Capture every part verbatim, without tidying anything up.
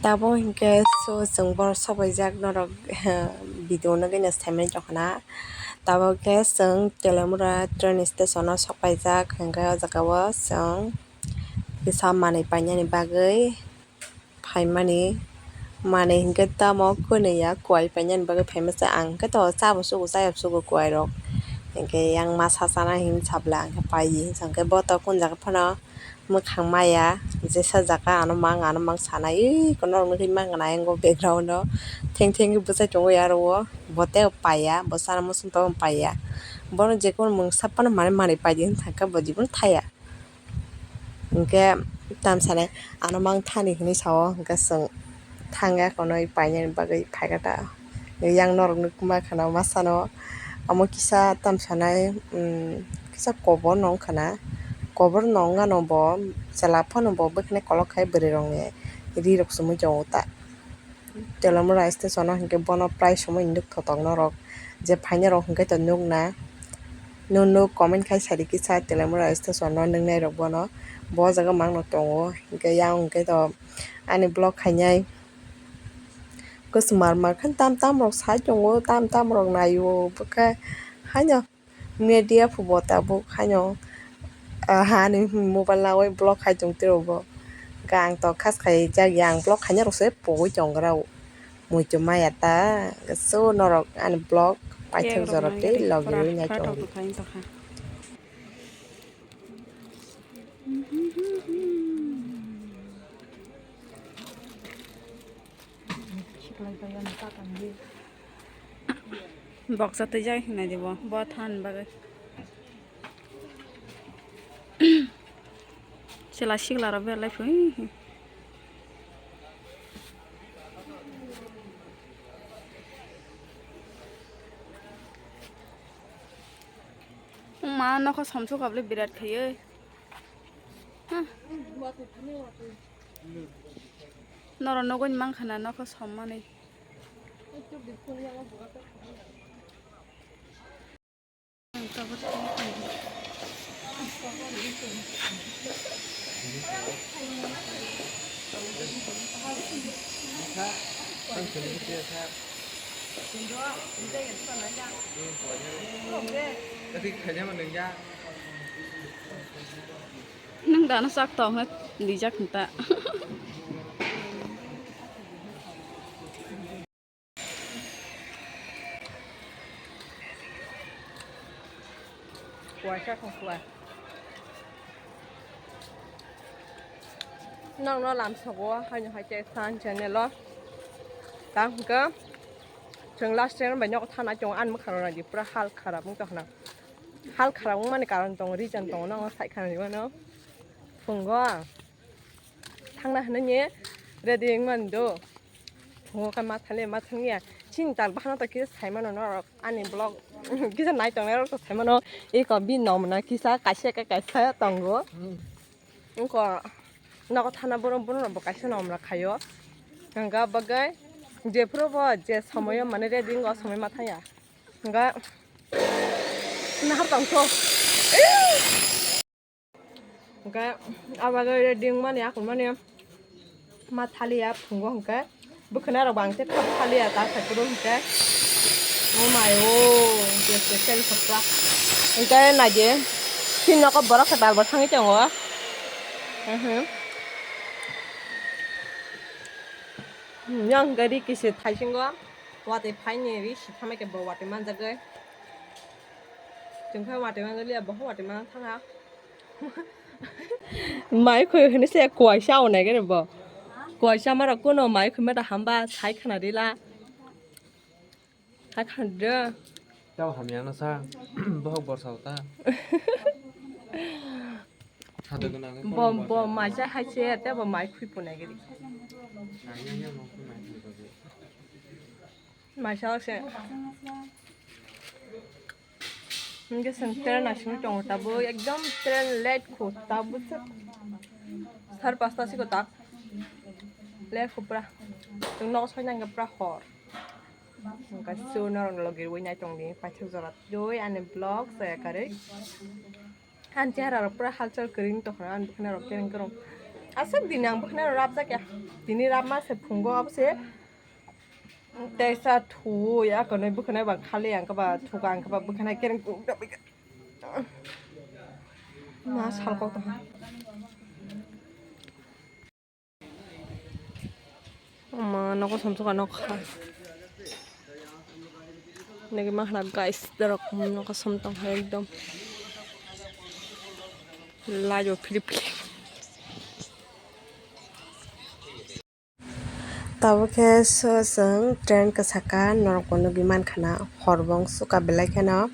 Abo hinkhe so chwng borok sok paijak norok video nugwi no saimani tongkha na. Tabuk khe chwng Telamura train station o sok paijak hinkhe o jaga o chwng kisa manwi painani bagwi phaimani. Manwi hinkhe tamo kwnwi ya kwai painani bagwi phaima se ang hinkhe to chabo sugo chayab sugo kwai rok hinkhe yang masa chana hinwi sabla ang khe paiwi hinsa hinkhe bo to kunu jaga phano. Mwkhang maya jesa jaga ano mang ano mang sanai ui kono nugwi mangna ayang o background o theng theng khe bwsai tongo aro o bo tei paiya bo sana muchung tongo paiya bono jekunu mungsa phano manwi manwi paidi hinthangkhe bo jibon thaya hinkhe tamsani ano mang thani hinwi sao hinkhe chwng. Thangya kono painani bagwi phaikha ta. Yang norok nukma khana masano omo kisa tamsanai, um, kisa kobor no wngkha na. Kobor no wngya no bo chwla phano bo bwkhani kolok khai bwrwi rokni ri rok chumui tongo ta. Telamura station o hinkhe bono prai somoi nuk thotok norok je phainai rok hinkhe to nukna. Nung nuk comment khai sadi kisa Telamura station o nungnai rok bono bo jaga mang no tongo hinkhe yang hinkhe to ani vlog khainai. Kwchwmar mar khe tam tam rok sai tongo, tam tam rok naio, bwkhe haino media phubo tabuk haino, ah, hani mobile nawi vlog khai tong tiro bo. Hwnkhe ang to khas khai jak ya, ang vlog khaina rok se pogwi tong gra o. Muitu maya ta, so norok ani vlog paithak jora tei logi rwi nai tongo. Boksa twijak hinwi di bo, bo than bagwi. Chwla sikla rok belai phui. Wngma nokho somsok kha bwle birat khaiwi. Huh. Norok nugwi mankha na nokho sommani. Nwng dano chak tong hwnwi rijak hinta. Kuaisa kho kua. Nokno lamsogo haino hai khe san channel o. Tang hwnkhe chwng last time bai nogo thana chwng ani mwkhang rok naidi pura hal kharap wng tongkha na. Hal kharap wngmani karon tongo, reason tongo, nokno sai khana hinwi mano. Phungo thangna hinwi ready wngmani do. Phungo khe ma thangli ma thangya. Chini tal bahano to kisa sai mano norok ani vlog kisa nai tongnai rok to sai mano. Eko bini nomna kisa kaisa khe kaisa tongo. Wngkha nogo thana borok, borok rok bo kaisa nomra khaio. Hwnka bagwi jephuru bo je somoyo mane ready wngkha o somoi ma thangya. Hwnka nahar tongkho. Hwnka abo bagwi ready wngmani akhormani ma thaliya phungo hwnka. Bwkhwnai rok bang khe thap thaliya ta sai phuru hwnkhe. Oh my oh, je special khopra. Hwnkhe naidi, chini nogo borok kwtal bo thangwi tongo. Mhm. Yang hwnkhe ri kisi thaisingo. Watwi phaini ri si thamai khe bo watwi manjagwi. Chwng khe watwi manjak liya, bo watwi manjak thangha. Mai khoi hwnwi se kuaisa onai gani bo. Kuaisa mara kuno mai khoi mata hamba sai khana rila. Sai khana rila. Tao hamya no sa. Bohok borsa ta. Bo, bo mai sa hai se te bo mai khoi ponai gani. Mai sa se. Hingke chwng train asugwi tongo tabuk, ekdom train late kho tabuk se sar pasta se kwtak late kho pura. Chwng nogo soi nangkhe pura hor. Hingke chwng norok logi rwui nai tongdi paithak jora twi ani vlog chaya karwi. Ani chehara rok pura halchal kwrwi wng tongkha, ani bwkhwnai rok kereng kerong. Aswk dini ang bwkhwnai rw rapjak ya. Tini rapma se phungo abo se. Teisa thu ya konwi bwkhwnai ba khali ang khe ba thuka ang khe ba bwkhwnai kereng kuk da bwkha. Ma sal kok tong. Ma nogo somsok ano kha. Nigi ma hana guys, dorok nogo som tong hai ekdom. Lajo philip philip. Tabuk khe so chwng train kwchaka norok bo nugwi mankha na, hor bo wng sukha belai kheno.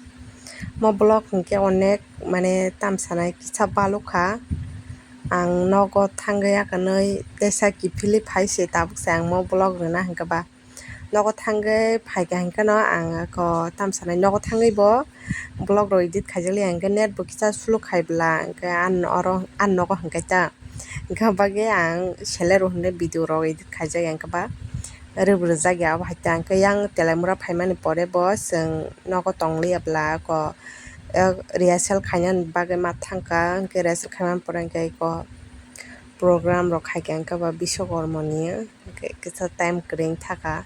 Mo vlog hinkhe onek mane tamsanai kisa balukha. Ang nogo thangwi akanwi teisa kiphilwi phai se tabuk se ang mo vlog rwna hinkhe ba. Nogo thangwi phaikha hinkhe no ang ako tamsanai nogo thangwi bo vlog rok edit khaijak liya hinkhe net bo kisa slow khai bwla hinkhe ang oro ang nogo hinkhe ta. Hinkhe bagwi ang selero hinwi video rok edit khaijak ya, hinkhe ba rwbwrwjak ya. Abo hai ta hinkhe yang Telaimura phaimani pore bo chwng nogo tong liya bwla ako, eh, rehearsal khainani bagwi ma thangkha. Hinkhe rehearsal khaimani pore hinkhe eko program rok khaikha hinkhe ba Biswakarma ni, hinkhe kisa time kwrwi thaka.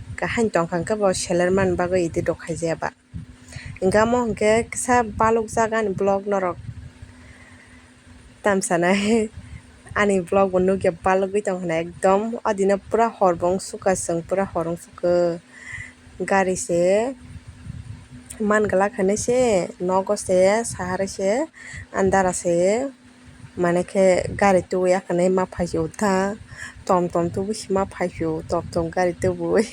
Hinkhe haino tongkha hinkhe bo seler mani bagwi edit rok khaijaya ba. Hinkhe amo hinkhe kisa balukjak ani vlog norok tamsanai. Ani vlog bo nukya balugwi tongkha na ekdom. O dino pura hor bo wng sukha chwng pura hor wng sukha. Gari se man glak hinwi se nogo se sahari se andara se. Mane khe gari tubui akhwnwi ma phai sio ta, tom tom tubui se ma phai sio, tom tom gari tubui.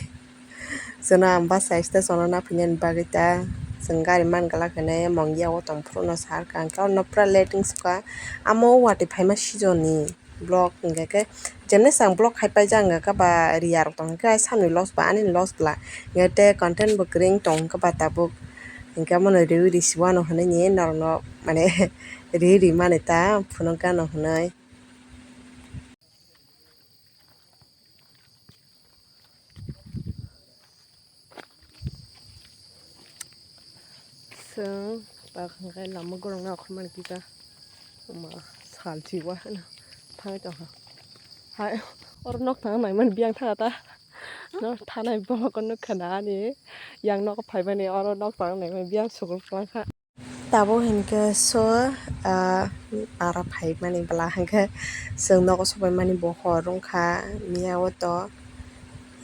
Chwngno ang bus station o naphinani bagwi ta, chwng gari man glak hinwi mungya o tong phuru no sar kha, hwnkhe oro no pura late wng sukha. Amo watwi phaima season ni vlog hwnkhe khe, jemni chwng vlog khai paijak hwnkhe khe ba riya rok tong khe sanwi loss ba ani loss bwla, hwnkhe tei content bo kwrwi wng tong khe ba tabuk. Hinkhe abono riui risi uanw hinwi ni norokno mane riui rimani ta phunuk gano hinwi. Chwng tak hwnkhe lama gorokno okhormani kisa ma salchi uanw thangwi tongkha. Hai oro nok thang naimani biyang thangkha ta. Nok thanai borok nukha na ani yang nogo phaimani oro nok tang naimani biyang sugul kwlangkha. Tabuk hinkhe so, ah, para phaimani bwla hinkhe chwng nogo sobaimani bo hor wngkha miya o to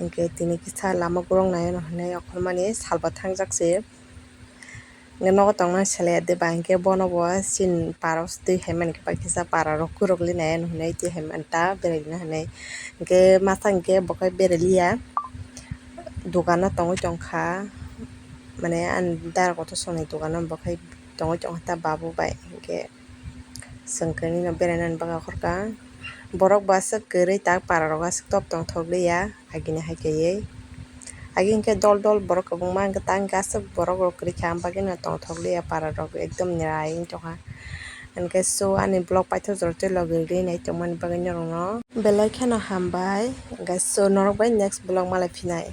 hinkhe tini kisa lama gorok naino hinwi okhormani salba thangjak se. Hwnkhe nogo tongnai selai ya de ba hinkhe bono bo chini para o se twi hai mankhe ba kisa para rok kwrwk linai ano hinwi twi hai manta berai rwna hinwi. Hinkhe masa hinkhe bo khe berai liya, dogano tongwi tongkha, mane ani dara kotor songni dogano bo khe tongwi tongkha ta babu bai hinkhe. Chwng kwrwino berainani bagwi okhorkha. Borok bo aswk kwrwi tak para rok aswk top tongthok liya agini hai kaiwi. Agi hinkhe dol dol borok kwbangma hinkhe ta hinkhe aswk borok rok kwrwi kha, ang bagwino tongthok liya para rok ekdom nai wng tongkha. Hinkhe so ani vlog paithak jora tei logi rwgwi nai tongmani bagwi norokno belai kheno hambai. Hinkhe so norok bai next vlog malai phinai.